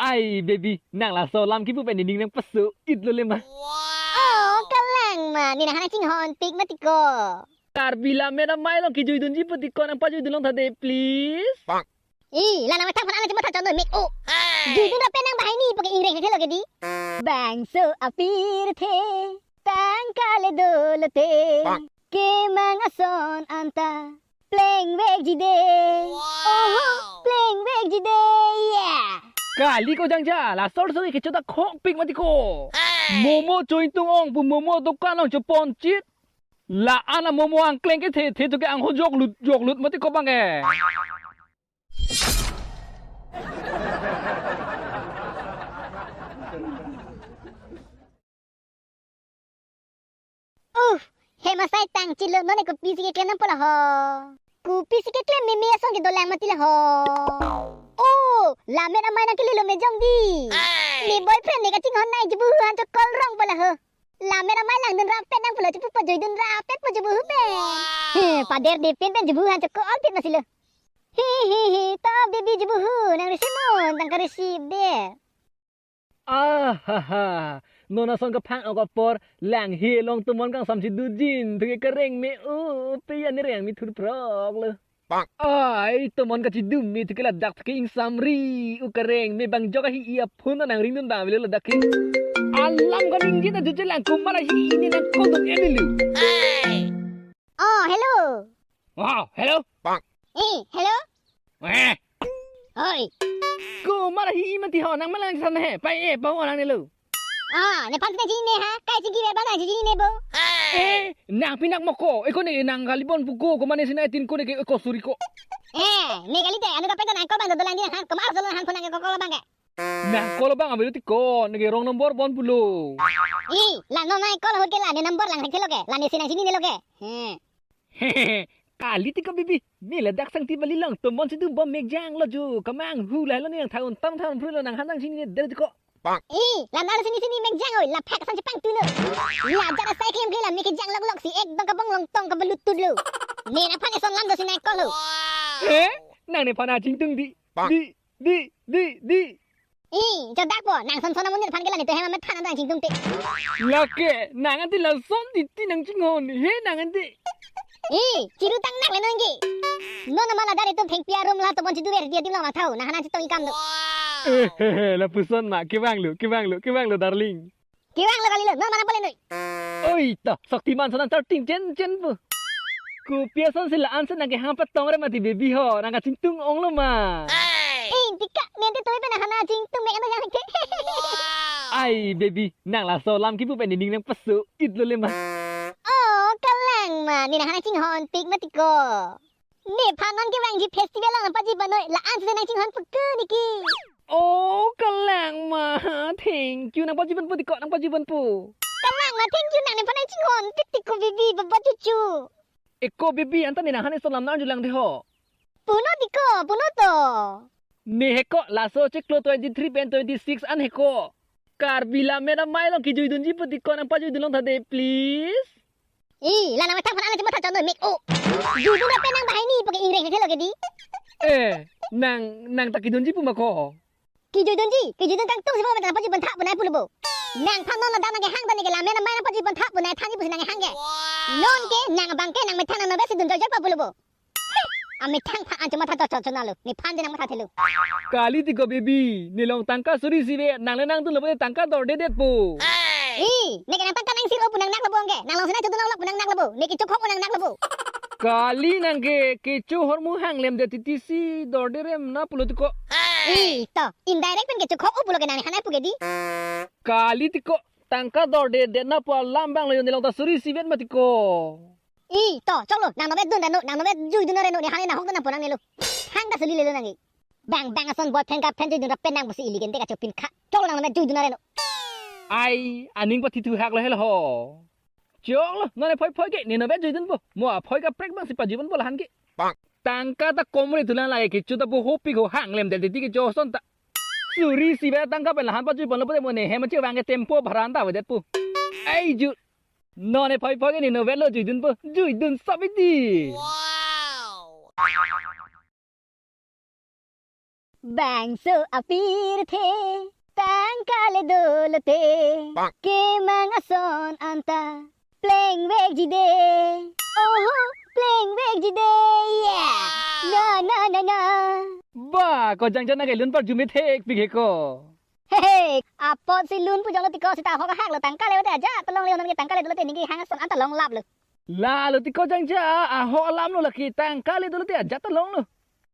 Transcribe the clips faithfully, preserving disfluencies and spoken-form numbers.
Ai baby, nang laso alam kipu pen nening nangpaso-itlo le ma. Oh, kalang ma, ne nangphan nangchinghonpik mati ko. Karbi Lammet Amei along kejuidunji pu tiko nangpajuidun long tha de, please. I, la nangmethang aphan an chematha chonoi mek o. Juidun ra pen nang bahai ni pake ingreng thekthe lo ke di. Bangso apirthe tangka le dolo te. Kemang ason anta plengvekji de. Oho, plengvekji de. Yeah. Kali ko jangja, laso arloso ke kecho ta khokpik mati ko. Momo cho-ingtung ong pu momo dokan along choponchit. La-an amomo angkleng kethe the choke angho joklut joklut mati ko bang ke. Uh, he masai tang chilo, nonke kopisi keklem nangpo la ho. Kopisi keklem, meme ason kedolang mati la ho. Oh, Lammet Amei nang kelelo mejong di. Hey. Ne boyfriend ne kachinghon nai jubu han cho call rong po la ho. Lammet Amei langdun rapet nang pulo chepu pajuidun rapet po jubu pen. He, pader de pen pen jubu han cho call pit masilo. Hi hi hi, ta baby jubu nang receive non, tangka receive de. Ahaha. Non ason kaphang-ok apor langhe along tomon kangsam chidujin thuke kareng me-o, pe ya ne reng me thurprok lo. Ai, tomon kachidum me thuke ladak thuke ingsamri u kareng me bang jok ahi-i aphone nang ringdun bang avelo ladak ke. Alam kaningje ta juche lang komat ahi-i ne nang call dun-e lelu. Oh, hello. Oh, hello. Eh, hello. Eh. Oi. Komat ahi-i mati ho, nang malang san he. Pai e, pahong nang nelo. Ah, nephan si nangchinine ha? Kai chingki ve ba nangchinine bo. Eh, nang pinak mo ko. Eko ne nang kali bon pu ko, komat ne sinai tin ko ne ke eko suri ko. Eh, ne kali te, anu kapek nang call bang dolang di nang, komat solo nang phone nang call bang ke. Nang call bang avelo tiko, ne ke wrong number bon pulo. I, la non nang call ahut ke la ne number lang thekthe lo ke, la ne si nangchinine lo ke. He. Kali tiko baby, ne ladak Sangti Valley along tomon chidum bom mekjang lo jo, kemang hu lahelo ne nang thaun tam thaun phru lo nangphan nangchinine det tiko. I, la nang sini sini mekjang oi, laphak ason chepangthu lo. La jat asai klem kle la mekjang lok lok si ekdom kabong longtong kabalut tut lo. Ne nangphan eson lam do si nang call ho. Eh? Nang nephan nangchingtung di. Di, di, di, di. I, jodak po, nang son son amonit aphan ke la ne to hem amet than nang chingtung te. Lake, nang ante lason titi nangchinghon, he nang ante. I, chiru tang nak le nonke. Non nama ladak itum thengpi arum la tomon chidu ver dia dim long lang thau, nangphan nangchetong-ik kam do. Eh, he, he, lapuson ma, kevang lo, kevang lo, kevang lo, darling. Kevang lo kali lo, non mana boleh noi. Oi, to, Shaktiman ason nang charting chen chen pu. Kopi ason si la-an si nang kehang patong re mati baby ho, nang kachingtung ong lo ma. Eh, tika, ne ante toi pen nangphan nangchingtung mek ano yang ke. Ai, baby, nang laso alam kipu pen nening nangpaso-itlo le ma. Oh, kalang ma, ne nangphan nangchinghonpik mati ko. Nephan non kevangji festival along nangpajuiponoi, la-an si nangchinghon pu ke niki. Oh, kalang ma, thank you, nangpajuiponpo tiko, nangpajuiponpo. Kalang ma, thank you, nang nephan nangchinghonpik tiko baby, baba chuchu. Eko baby, anta ne nangphan eson lam nang arjulang de ho. Puno tiko, puno to. Ne heko, laso chiklo twenty-three pen twenty-six an heko. Karbi Lammet Amei along kejuidunji pu tiko nangpajuidun long tha de, please. I, la nangmethang aphan an chematha chonoi mek o. Juidun ra pen nang bahai ni pake ingreng thekthe lo ke di. Eh, nang, nang ta kedunji pu ma ko. Kejuidunji, kejuidun kangtung si bo, nangpajuipon tha pu nai pulo bo. Nangphan non ladak nang kehang ta ne ke Lammet Amei nangpajuipon tha pu nai thanji pusi nang kehang ke. Nonke, nang abang ke nangmethang nang nave si dun jok jok pa pulo bo. Amethang aphan an chematha chot chot chot nalo. Nephan de nangmatha thelo. Kali tiko baby. Ne along tangka suri isi ave, nang le nangdunlo bo tangka dordedetpo. I, ne ke nang tangka nang siro pu nang naklo bo ke. Nang along si nangchodun long lok pu nang naklo bo. Ne kecho khok o nang naklo bo. Kali nang ke, kecho ahormu hanglemdet titi si dorderem na pulo tiko. I, to, indirect pen kecho khok o pulo ke nang nephan nangpu ke di. Kali tiko, tangka dordedet na pu alam abang lo, ne along ta suri isi avet ma tiko. I, to, choklo, nang nave dun reno, nang nave juidun reno, nephan nahok dun nangpo nangnelo. Hang ta suli lelo nang ke. Bang bang ason boyfriend girlfriend juidun ra pen nang pusi ili ke ante kachopin kha. Choklo nang nave juidun reno. Ai, aning pathi thu hak lo helo ho. Choklo, non aphoi phoi ke, ne nave juidunpo. Mo aphoi kaprek abang si pajuiponpo lahan ke. Tangka ta komre thulang lake kecho ta pu hopik ho hanglemdet titi kecho ason ta. Suri isi ave tangka pen lahan pajuiponlo pute mo ne hem chevang ke tempo bhara an ta avedetpo. Ai ju. Non aphoi phoi ke ne nave lo juidunpo. Juidun sop iti. Bangso apirthe tangka le dolote, kemang ason anta plengvekji de. Oho, plengvekji de. Yeah. Na, na, na, na. Ba, ko jangja nangke lun parjume thekpik he ko. Hehe, apotsi lun pu jonglo tiko, seta ahok ahak lo, tangka le dolote ajat ta longle, nonke tangka le dolote ningke hang ason anta longlaplo. Lalo tiko jangja, ahok alam lo lake, tangka le dolote ajat ta longlo.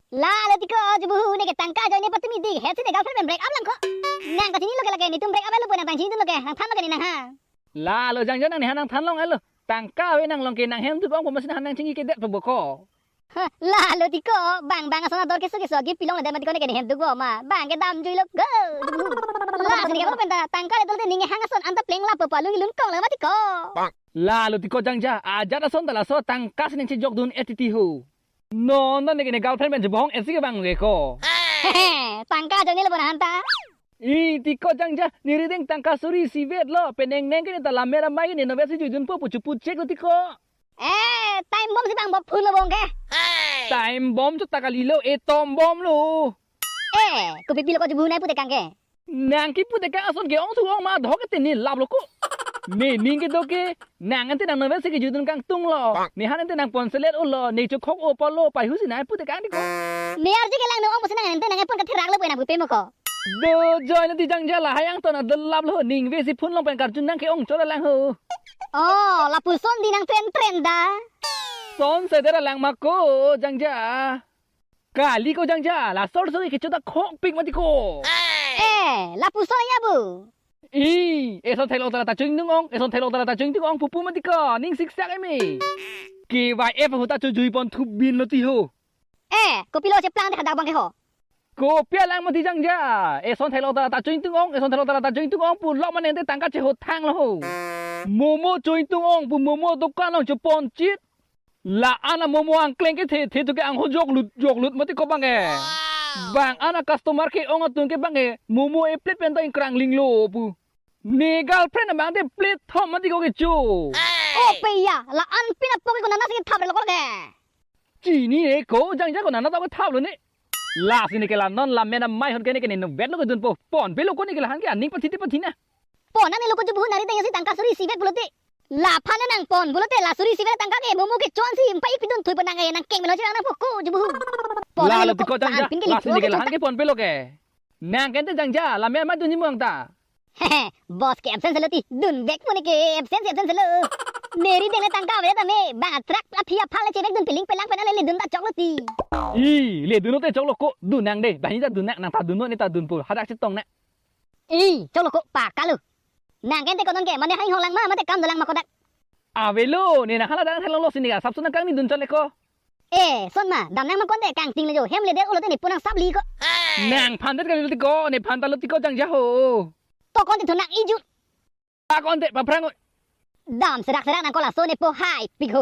Lalo tiko jubu, neke tangka ajoine patumi dikhetsi ne girlfriend pen break up lang ko. Nang ta chinilo ke lake, netum break up lo pu nang ta chinidunlo ke, nangthanlo ke ne nanghang. Lalo jangja nang neha nangthan long-etlo. Tangka ave nang longke nanghem duk ong pu masi nang nangchingki kedet pu bo ko. Ha, lalo tiko, bang bang ason ador keso keso agi pilong le dam tiko neke nehem duk bo ma. Bang ke damjuilo go. Lasi neke penta tangka le dolote ningke hang ason anta plenglap pu alung ilun kong le ma tiko. Lalo tiko jangja, ajat ason ta laso tangka si nangchejokdun-et titi ho. Non non neke ne girlfriend pen jubu hong-etsi kevang ke ko. Hehe, tangka ajoine lo bo nang anta. I tiko jangja, ne rideng tangka suri isivet lo, penengneng ke ne ta lammet amei ke ne novet si juidunpo pu chepu cheklo tiko. Eh, time bomb si bang bomb phun lo bong ke. Time bomb cho ta kalilo, atom bomb lo. Eh, kopi pilo ko jubu nai putekang ke. Nang kiputekang ason ke-ong su-ong ma dohok ke teni laplo ko. Ne ning kedo ke, nang ante nang novet si kejudun kangtung lo. Nehan ante nang ponselet-o lo, ne chokhok-o polo, paihu si nai putekang tiko. Ne arje kelang no ong pusi nang ante nang epon katherak lo pu nang pupe mo ko. Do joy na ti jangja lahai angton adolaplo, ningve si phun long pen karjun nang ke-ong chola lang ho. Oh, lapuson di nang tren tren da. Son se dera lang ma ko jangja. Kali ko jangja, laso arloso ke kecho ta khokpik mati ko. Eh, lapuson ya bu. I, eson theklong ta la ta choingtung ong, eson theklong ta la ta choingtung ong pupu mati ko, ning siksak eme. K Y F ahut ta chojui pon thubin lo ti ho. Eh, kopilo cheplang de hadak bang ke ho. Kopi alang mati jangja, eson theklong ta la ta choingtung ong, eson theklong ta la ta choingtung ong pu lok mane ante tangka cheho thang lo ho. Momo choingtung ong pu momo dokan along chopon chit. La-an amomo angkleng kethe the tu ke angho joklut joklut mati ko bang ke. Bang an a-customer ke-ong atum ke bang ke momo e-plate pen ta ingkrang linglo pu. Ne girlfriend abang te plate thom mati ko kecho. O pe ya, la-an pin apok ke konat si thap re lo ko ke. Chini ne ko jangja konat ta ko thap lo ne. Lasi neke la non lammet amei ahut ke neke ne novet lo kedunpo. Ponpe lo ko neke lahan ke aning pathi te pathi na. Pon nang ne lo ko jubu nang rideng si tangka suri isivet pulote. Laphan nang pon pulote la suri isivet tangka ke momo kechon si empai pidun thui pon nang ke nang keng melo chirang nang po ko jubu. Pon nang ne lo ko tiko jangja, pin ke lasi neke lahan ke ponpe lo ke. Nang ke ante jangja, lammet amei dunji muang ta. Hehe, boss ke absent selo ti, dunvek mo neke absent absent selo. Ne rideng le tangka ave ta me, bang atrak aphi aphal le chevekdun piling pelang pen ale ledun ta choklo ti. I, ledun-o te choklo ko, dun nang de, banghini ta dun nang, nang ta dun-o ne ta dunpo, hadak chetong nang. I, choklo ko, pakalo. Nang ke ante konon ke, mane hang hong lang ma, mate kam dolang ma kodak. Avelo, ne nang hala dang thelong lo si ne ka, sapsu nang kangni dun chot le ko. Eh, son ma, dam nang ma konde kangting le jo, hem le det ulo te ne pu nang sap li ko. Nangphan det kali lo ti ko, nephan ta lo ti ko jangja ho. To konti thu nang ijut. Pa konde, paphrang o. Dam serak serak nang ko laso ne po haipik ho.